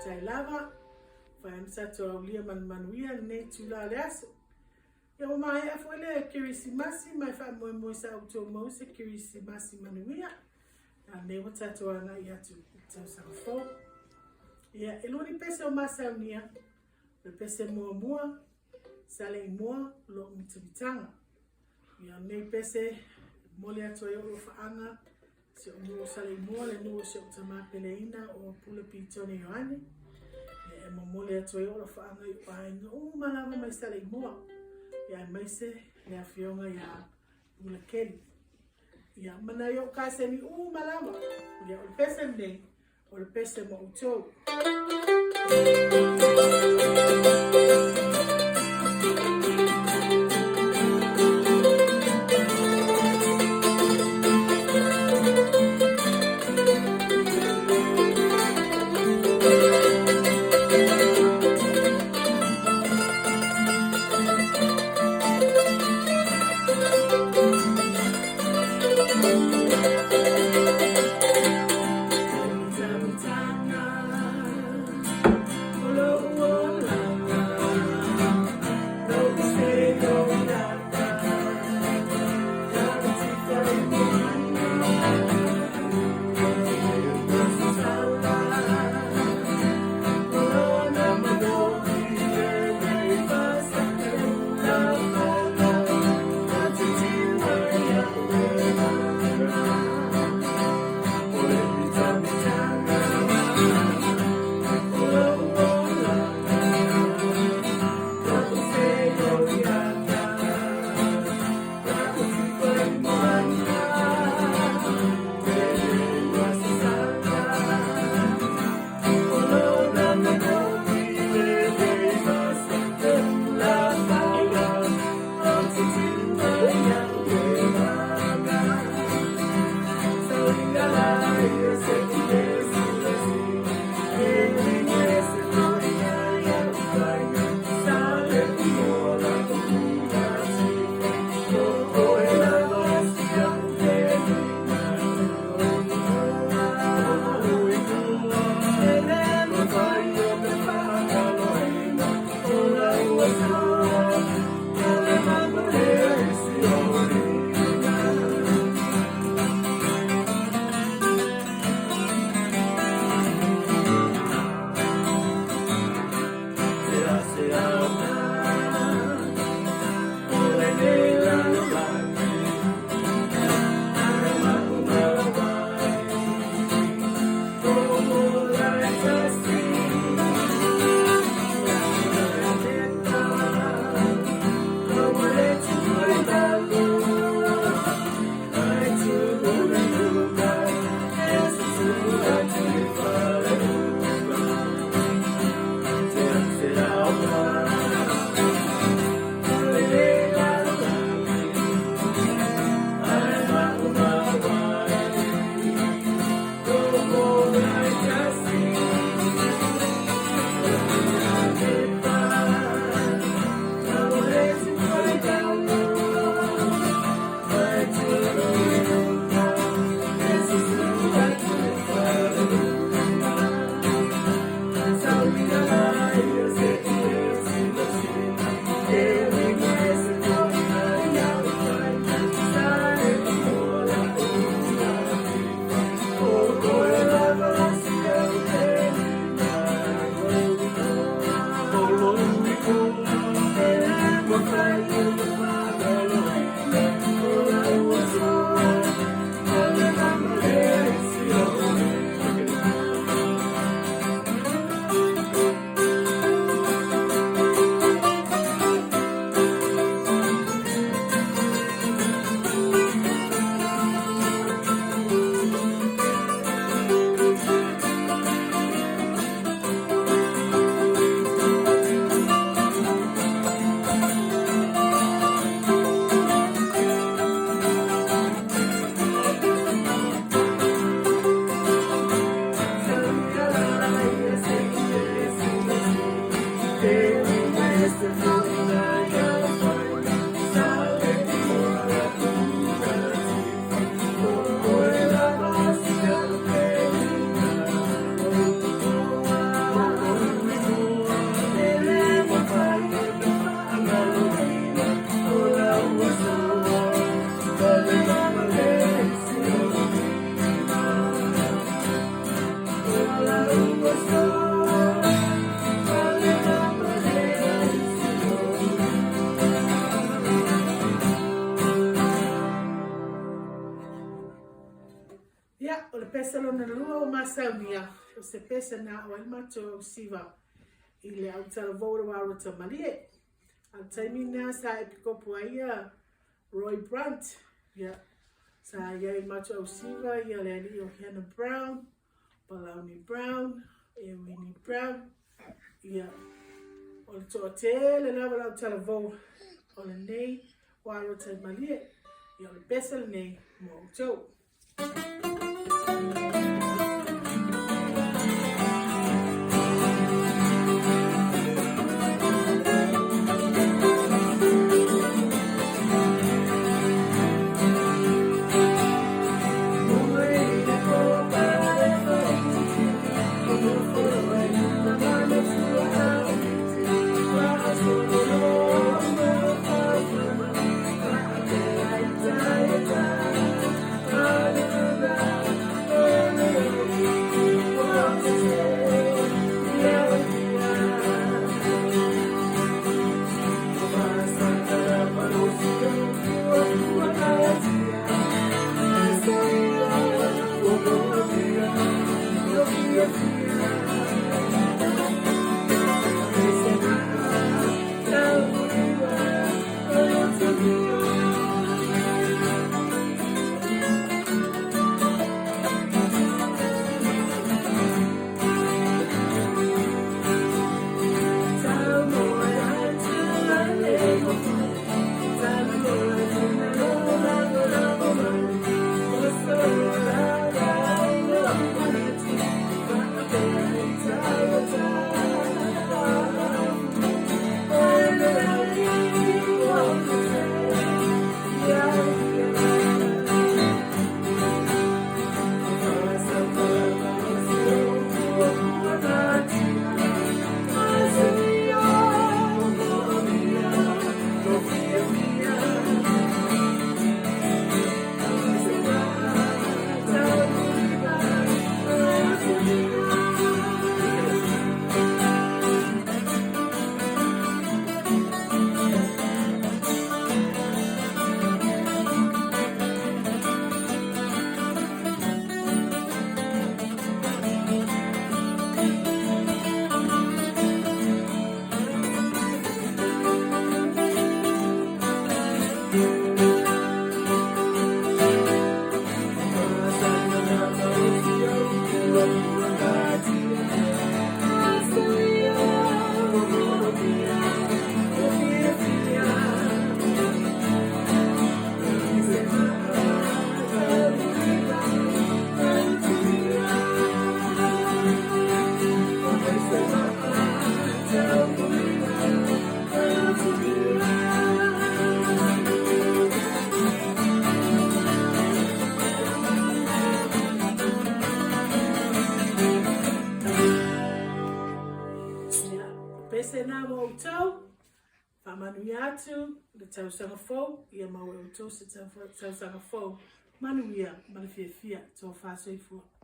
Faafetai lava, ua mafai ona tatou aulia ma le manuia lenei itula o le aso. Ia ua maea foi le Kerisimasi ma e faamoemoe sa outou maua se Kerisimasi manuia. A o lenei ua tatou agai atu i le tausaga fou. Ia, e lua ni pese o ma saunia, o le pese muamua, Saleimoa Lou Mitamitaga. Ia, o lenei pese, e momoli atu ai ou alofaaga i si ou nuu o Saleimoa, le nuu o si ou tama peleina o Pule Pitone Ioane. Ia, e momoli atu ai ou alofaaga i ou aiga uma lava mai Saleimoa, ia aemaise le afioga ia Pule Keli. Ia, ma nai ou kaseni uma lava. Ia, o le pese lenei, o le pese mo outou. pese lona lua ua masaunia, o se pese na aʻo ai le matou ausiva i le autalavou o le wā rota malie. A o le taimi lena sa epikopo ai ia Roy Brunt, ia, sa i ai i le matou ausiva ia le alii o Hannah Brown, Palauni Brown, ia Winnie Brown, ia, o le toatele lava o le autalavou o lenei wā rota malie, ia o le pese lenei mo outou. Pese na mo outou, faamanuia atu le tausaga fou, ia maua e outou se tausaga fou, manuia ma le fiafia, tofa soifua.